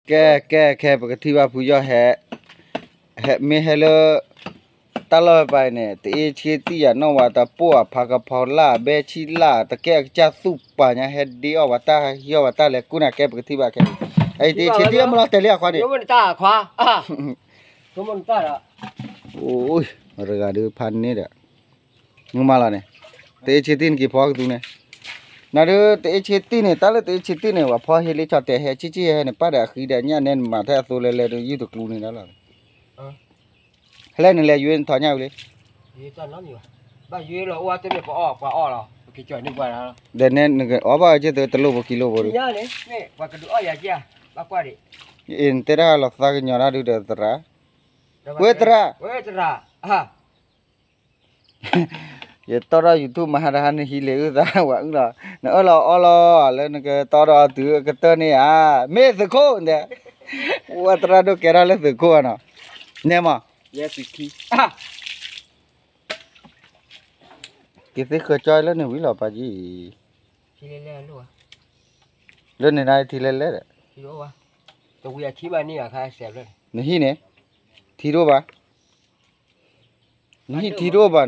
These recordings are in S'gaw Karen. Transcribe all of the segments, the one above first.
ကဲ ကဲ ခဲ ပကထံၣ်ဘၣ်ဖုယီၢ်ဟဲ, ဟဲမ့ၢ်ဟဲလၢ တၢ်လီၢ်ဝဲပၤအံၤန့ၣ် တအ့ၣ်ဆ့တံၢ်ယၤနီၣ်ဝဲတပိၢ်အဖးကဖီလာ် ဘဲဆံလာ် တကဲအကစၢ်သူၣ်ပာ်ညါ ဟဲဒ့အီၣ်ဝဲတၢ်ဟံးအီၣ်ဝဲတၢ်လဲၤကူၣ်နၤ ကဲ ပကထံၣ်ဘၣ်ခဲ, အံၤတအ့ၣ်ဆ့တံၢ်အမလီၤတဲာ်လံအခွါန့ၣ်, အိၣ် တဂၤဒုးဖးန့ၢ်ဒီး မုၢ်မးလီၤန့ၣ်, တအ့ၣ်ဆ့တံၢ်နက့ၤဖီကသူန့ၣ်, နဒုးတအ့ၣ်ဆ့တံၢ်န့ၣ် တၢ်လၢတအ့ၣ်ဆ့တံၢ်န့ၣ် ပှၤဖီဟ့လံဆီတဲာ်ဟဲဆံၣ်ဆံၣ်ဟဲန့ၣ် ပၢ်ဒီးအဃံဒီးညၣ်နဲနမၤထဲအသိလဲၤလဲၤဒီးယုၢ်တကျူန့ၣ်ဒီးလီၤ, ဟဲလဲၣ်နလဲၤယွ့နထီၣ်ညၣ်ဝံၤလံ, ဒီးနဲနကအီၣ်ဘၣ်ဝဲက့ၤသုတလိၣ်ဖိခံလိၣ်ဖိဒီး, အ့ၣ် နတဲတၢ်လီၤသးကညီၤတၢ်ဒုးဒီးသရၣ်, ဝဲသရၣ် ယတီၢ်ထီၣ် YouTube မဟါတဟါနဟံးလံာ်အုၣ်သးဝဲအုၣ်လီၤ, နအၢၣ်လီၤအီလီၤ လၢနကတီၢ်ထီၣ်တုၤအကတၢၢ်န့ၣ်ဧါ, မ့ၢ်သုးခိၣ်ဒဲး, ဝဲသရၣ်ဒိၣ်ကဲထီၣ်လၢသုးခိၣ်ဧါနီၤ, နဲမး, က့ၤသ့ဃၢၤကၠီလၢန့ၣ်ဝံၤလီၤ ပာ်ကံ, လၢန့ၣ်နထံၣ်လဲၣ်လဲၣ်ဒီး, နဟံၣ်န့ၣ်, ထံဒိၣ်ဘၣ် နဟံၣ်ထံဒိၣ်ဘၣ်,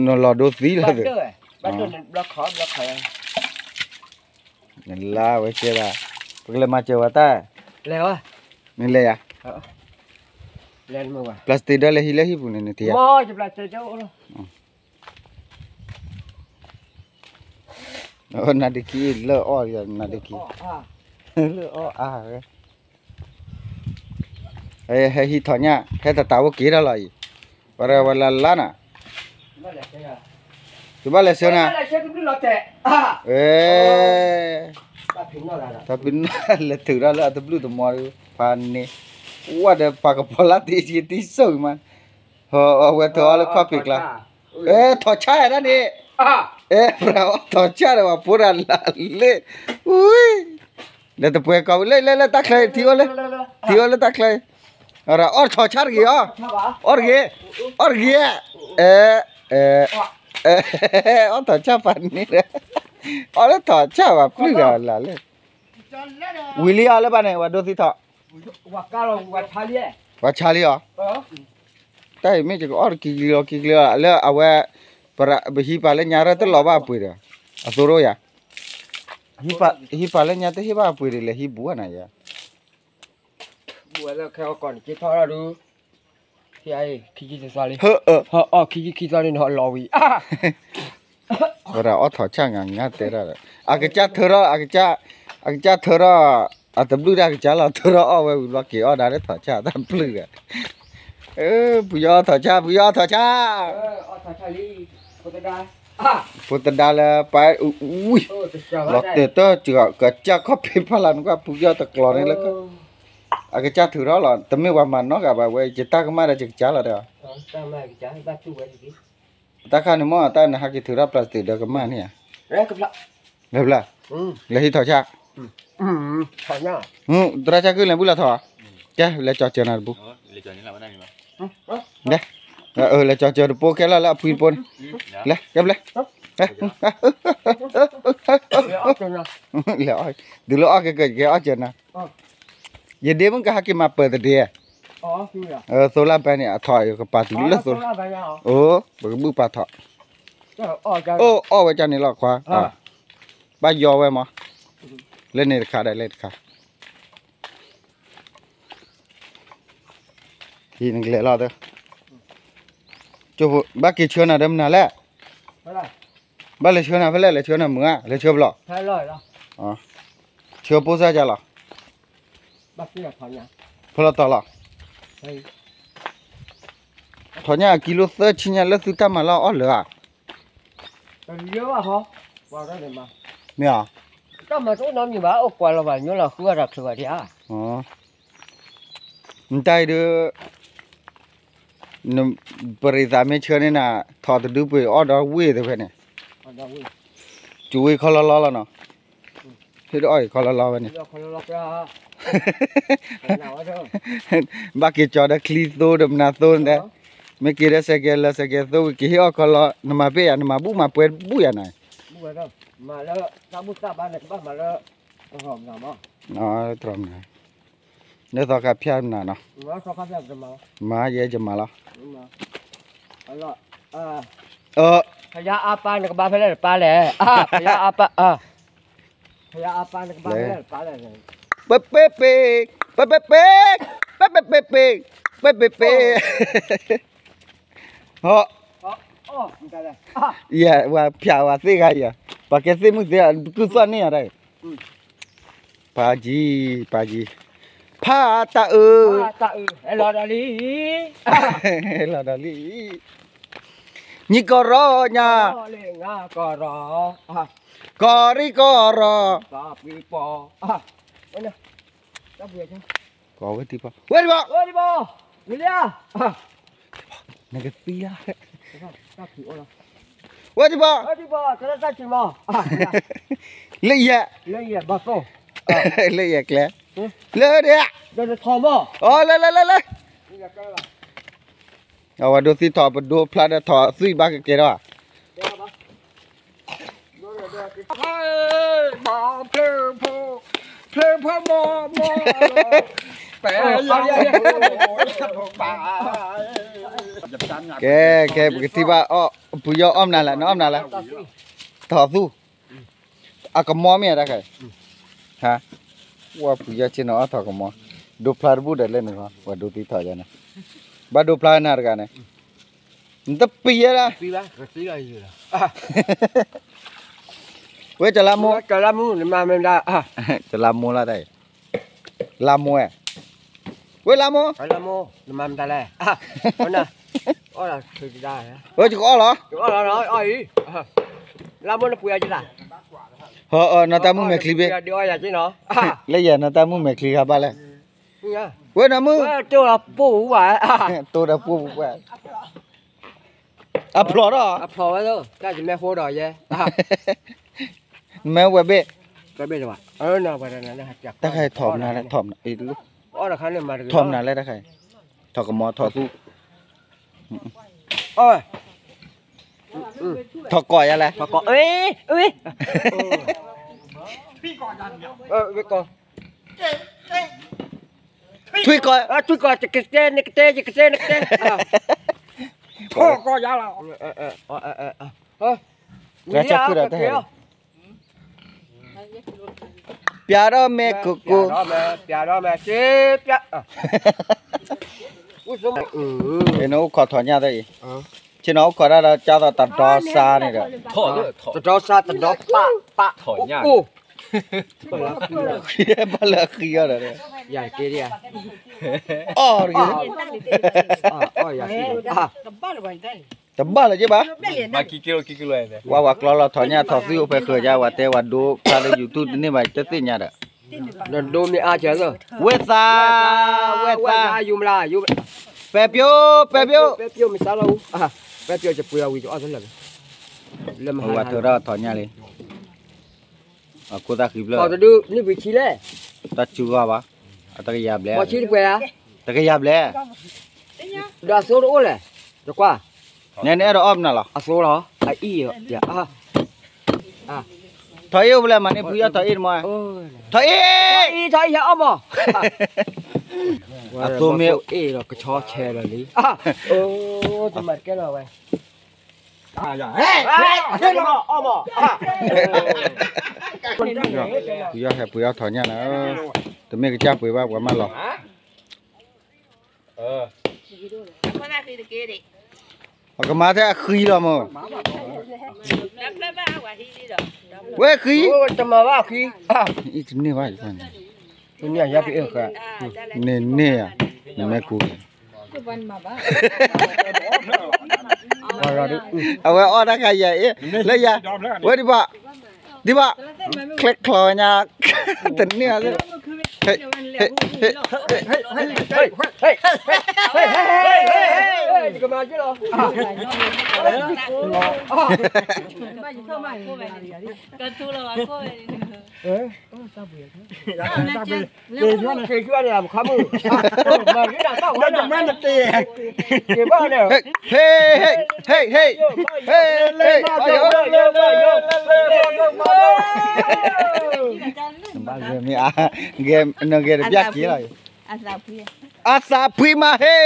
နလီၤဒိသံလီၤသ့, နလါဝဲကဲဒၣ်, ပကလဲၤမၤစၢၤဝဲတၢ်, နလဲၤယၤ, plastic ဒီးလဲၤဟံးလၢဟံၣ်ပူၤန့ၣ် နထံၣ်ဧါ နဒုးခံလၢအီၣ်, နဒုးခံ, လၢအီၣ်အါဝဲ, ဟဲဟံးထီၣ်ညၣ် ဟဲတတးအိၣ်က့ၤထီၣ်လီၤအံၤ, ပှၤဝဲလၢလါနၤ, ယဘၣ်လဲၤဆၢနၤ, အဲ, လဲၤထုးထီၣ်လၢအတဘျုးတမီၤဒီး ဖးန့ၢ်, ဝဲဒီးဖးကဖီလာ်တ့ၢ်ဆံတံၢ်စိမး, အဝဲထုးအီၣ်လၢခီၣ်ဖံးကျါ, အဲ ထီၣ်ဆၣ်ဒၣ်န့ၣ်, အဲ ပှၤအီၣ်ထီၣ်ဆၣ်ဒီးပှၤဖိတၢ်လၢ်လ့, ဝံၤ, လၢတပှဲၤကီးဝံၤလၢ လၢ လၢတၢ်ချၢအံၤ ထံအိၣ်လၢ, ထံအိၣ်လၢတၢ်ချၢအံၤ, အီၣ်ထီၣ်ဆၣ်တဂ့ၤအီၤ, အီၣ်တဂ့ၤ, အီၣ်တဂ့ၤ, အဲ, အဲ, အီၣ်ထီၣ်ဆၣ်ဖးန့ၢ်ဒီး, အီၣ်လၢထီၣ်ဆၣ်ဘၣ်ပျုၢ်ဒီးလၢ်လၢ, ဝံၤလံအီၤလၢဘၣ်န့ၣ် ပှၤဒိသံထီၣ်, ပှၤဆါလံအီၤ, တၢ်အံၤမ့ၢ်ယကအီၣ်တကံၤကလံၤလီၤကံၤကလံၤလီၤ လၢအဝဲ, ပဟံးပာ်လၢညါရၢၢ်တလီၤဘၣ်အပှ့ၤဒီး, အသိရိယၤ, ဟံးပာ်လၢညါတဟ့ၣ်ဘၣ်အပှ့ၤဒီး လဲၤဟံးဘူးနၤယၤ, ဘူးဝဲလၢခဲအီၣ်ကီၢ်န့ၣ် က့ၤထီၣ်ဒၣ်ဒုး, ဟဲအံၤခံဆံသီလံ, ဟဲအီၣ်ခံဆံခံသီန့ၣ် နလီၤဝံၤ ဝဲဒၣ်အီၣ်ထီၣ်ဆၣ်ငါ ငါတဲဒၣ်ဒီး, အကစၢ်ထၢထီၣ်, အကစၢ်ထၢထီၣ်, အတဘျုးတၢ်ကစၢ်လီၤ ထၢထီၣ်အီၣ်ဝဲဝံၤဘျီက့ၤအီၣ်ဒၣ်လၢထီၣ်ဆၣ်တၢ်ပျုၢ်ဒီး, ပယီၤအီၣ်ထီၣ်ဆၣ် ပယီၤအီၣ်ထီၣ်ဆၣ်, ဖိသဒါလၢပၢ်, လီၤတဲာ်တၢ်ကစၢ်ခီၣ်ဖံးဖးလၢ်နကွၢ် ပယီၤတကျီၤန့ၣ်လၢ, အကစၢ်ထုးထီၣ်လီၤ တမ့ၢ်ပှၤမၤနီတဂၤဘၣ်ဝဲ ယတၢ်ကမၣ်ဒီးယကစၢ်လီၤဒီး, တၢ်ခါန့ၣ်မ့ၢ်တၢ်နဟးက့ၤထုးထီၣ် plastic ဒီးကမၣ်န့ၣ်ဧါ, လဲၤဘျါ, လဲၤဟံးထီၣ်ဆၣ်, သရၣ်ဆၣ်ကုလဲၤဘူၣ်လီၤထီၣ်, ကဲ လဲၤကၠီၤစၢၤနၤတပူၤ, လဲၤ, လဲၤကၠီၤစၢၤတပိၢ်ခဲလၢာ်လၢအဖှံတပိၢ်န့ၣ်, လဲၤ, ကဲဘျါ, လဲၤ, တုၤလၢအီၣ်ကကဲအီၣ်စၢၤနၤ, ယဒ့မုၣ်ကဟဲက့ၤမၤပၢၤတဒ့, သိလၢဘဲန့ၣ် အထီၣ်အကပာ်တုၤလၢသိ, အိၣ် ပကဘူၣ်ပာ်ထီၣ်, အိၣ်အီၣ်ဝဲကန့ၣ်လီၤခွါ, ဘၣ်ယီဝဲမး, လၢန့ၣ်တခါဒီးလၢတခါ ဟံးနကလဲၤလီၤ, ဘၣ်က့ၤဆှၢနၤဒီးမနုၤလဲၣ်, ဘၣ်လဲၤဆှၢနၤဖဲလဲၣ် လဲၤဆှၢနၤမုာ်ဧါ လဲၤဆှၢဖဲလဲၣ်, ဆှၢပိစၢ်ယၤလီၤ, ဖဲလဲၣ်တီၤလီၤ, ထီၣ်ညၣ်အကံလိသၢဆံညါလၢသုတၢ်မၤလီၢ်အီၣ်လၢာ်ဧါ, မ့ၢ်ဧါ, တၢ်မၤတအိၣ်နီတမံၤဘၣ် အိၣ်ကွၢ်လီၤဘၣ် ညီလီၤဃုအတၢ်ချုးဘၣ်ဒံးဧါ, နတၢ်အံၤဒုး ပရံးသးမ့ၢ်ဆၢန့ၢ်နၤ ထီၣ်တဒုပှ့ၤအီၣ်ဒီးဝ့ၢ်တဖဲန့ၣ်, စူၤဝ့ၢ်ခီလီလီလီၤနီၤ, ဟ့ၣ်ဒုးအီၣ်အံၤခီလီလီဝဲန့ၣ်, ဘၣ်က့ၤကၠီၤဒီးချံသိဒီးမနၤသိန့ၣ်, မ့ၢ်က့ၤဒီးစဲးကဲးလၢစဲးကဲးသိဝံၤက့ၤဟ့ၣ်အီၣ်ခီလီ နမၤဘ့ၣ်ယၤ နမၤဘူၣ်မၤပှဲၤဘူၣ်ယၤနၤ, တြီမနၤ တြီမနၤ, တြီမနၤ, တြီမနၤ, နသီခါဖၠၣ်နၤနီၤ, မၤယဲယမၤလီၤ, ဘုရားအပါနကဘၣ်ဖဲလဲၣ်တပါလဲၣ်, ဘုရားအပါ, ဘုရားအပါနကဘၣ်ဖဲလဲၣ်တပါလဲၣ်, ပပ့ပ့, ပပ့ပ့, ပပ့ပ့ပ့, ပပ့ပ့, ဟီ, ယဝဲဖၠးဝဲသ့ၣ်ဂၤယၤ, ပှၤကဲသ့ၣ်မုၣ်သ့ၣ် ကုၢ်သီၣ်န့ၢ်ယၤတၢ်, ပၢ်ကံ, ပၢ်ကံ, ဖးတၢ်အၢ, လီၤဒီးလံ, နံၣ်ကီၢ်ရီညါ, ကီၢ်ရံၣ်ကီၢ်ရီ, ကိးဝဲဒံးဘၣ်, ဝဲဒံးဘၣ်, နကသံလၢ, ဝဲဒံးဘၣ်, လၢယဲ, လၢယဲကျဲ, လၢဒၣ်, လၢလၢလၢလၢ, အဝဲဒိးသံထီၣ်ပဒိဖျါဒီးထီၣ်သွံၣ်ဘၣ်ကကဲထီၣ်ဧါ, ကဲ, ကဲ, ပကထံၣ်ဘၣ်အီၣ်, ပူၤယီၣ်အီၣ်မနုၤလဲၣ်, နအီၣ်မနုၤလဲၣ်, ထီၣ်သူၣ်, အကမီမ့ၢ်ဧါတၢ်ခဲ, ဟါ, ဝဲပူၤယီၣ်ဆ့ၣ်နီၤအီၣ်ထီၣ်ကမီ, ဒိဖျါတဘူၣ်ဒီးလၢန့ၣ်, ပှၤဒိသံထီၣ်ယၤန့ၣ်, ဘၣ်ဒိဖျါနၤတဂၤန့ၣ်, နတပံၤယဲဒၣ်, ဝဲကလါမိၢ်, ကလါမိၢ်လီၤတၢ်အံၤ, လါမိၢ်, ဝဲလါမိၢ်, ဝဲယကအီၣ်လီၤ, နီၢ်တၢ်မုၣ်မဲာ်ချံဘ့ၣ်, လၢယဲနီၢ်တၢ်မုၣ်မဲာ်ချံဂၤဘၣ်လဲၣ်, ဝဲနီၢ်မုၣ်, တိၢ်ဒီးပိၢ်ပူၤပှၢ်, အဖျိးဒီး, နမ့ၢ်ဝဲဘ့ၣ်, တၢ်ခါထီၣ်မနုၤလဲၣ်, ထီၣ်မနုၤလဲၣ်, တၢ်ခါ, ထီၣ်ကမီထီၣ်သူၣ်, ထီၣ်ကိးယၤလဲၣ်, ထွံၣ်ကိး, ထွံၣ်ကိး, ယကတဲ, နကတဲ, ယကတဲ, နကတဲ, ထွံၣ်ကိးယၤလီၤ, ကဲ, ပျးထီၣ်မဲာ်ကိၢ်ကိၢ်, ပျးထီၣ်မဲာ်, နအိၣ်ခိးထီၣ်ညၣ်သၢအံၤ, ဆ့ၣ်နီၤအိၣ်ခိးတၢ်ဒီးကၢ်သိးတဒီစါန့ၣ်ဒီး, တဒီစါတဒီပၢ်ပၢ်, အိၣ်, ဘၣ်လၢအဃံအီၤဒီး, အီၣ်တဂ့ၤ, တဘၣ်လၢၤက့ဘၣ်, ဝဲဝဲကျီလီၤထီၣ်ညၣ်ထီၣ်သွံၣ်အိၣ်ဖဲဃၢၤယါ ဝဲတဲဝဲဒိဖျါလၢ YouTube တန့ၢ်ဘၣ်တသ့ၣ်ညါဒီး, ဒိမ့ၢ်အါကဲလီၤ, ဝဲသး, ဝဲသး, ပဲပျိ, ပဲပျိ, ပဲပျိ, ပဲပျိယပှ့ၤအီၤဝံၤယအီၣ်သလၢာ်, လၢမဟါ, ဝဲထုးထီၣ်ထီၣ်ညၣ်လံ, အခိၣ်သၣ်ဃံဖျၢၣ်, တၢ်စူၤဂီၢ်ဘၣ်, အတကယၤဘျဲၣ်, တကယၤဘျဲၣ်, ဒီးအသိတအိၣ်လဲၣ်, တကွၢ်, နဲနအဲၣ်ဒိးအီၣ်မနုၤလီၤ, အသိလီၤ, အအံၤ, ထီၣ်အ့ၣ်အိၣ်ဖဲလဲၣ်မးန့ၣ် ဖုယီၢ်ထီၣ်အ့ၣ်တမီၤ, ထီၣ်အ့ၣ်, ထီၣ်အ့ၣ်, ထီၣ်အ့ၣ်, အသိမ့ၢ်, အ့ၣ်ဒီးကဆီဆဲးလီၤလံ, အိၣ်တမၤတကဲလီၤဝဲ ဖုယီၢ်ဟဲပှ့ၤအီၣ်ထီၣ်ညၣ်လီၤ, တမ့ၢ်ကစၢ်ပှ့ၤဘၣ် ပှၤမၢလီၤ, ပကမၤထဲအဃံလီၤမး, ဝဲဃံ, တမၤဘၣ်ဃံ, အံၤတန့ၢ်ဘၣ်, န့ၢ်ဧါ, နမ့ၢ်ကူ, အဝဲအီၣ်တၢ်ခါယၤအံၤ, လၢယၤ, ဝဲဒံးဘၣ်, ဒံးဘၣ်, ချဲချီညါ, တန့ၢ်ဧါ, ကတူၢ်လီၤဘၣ်ခိၣ်ဝဲန့ၣ်, က့ၤကွၢ်န့ၣ် ပခါမုၣ်, မၤက့ၤတၢ်သီၣ်ဝဲန့ၣ်, က့ၤဘၣ်န့ၣ်, ဟ့ၣ်, ဟ့ၣ်, ဟ့ၣ်, ဟ့ၣ်, မ့ၢ်အါ, နဂဲၤတဘျၣ်က့ၤလီၤ, အသးဖှံမးဟ့,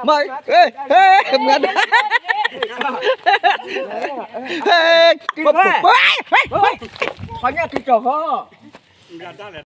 မး, ဟ့, ဟ့, မၤဒၣ်, ဟ့, ပှၤညၣ်က့ၤကီၤဃီ,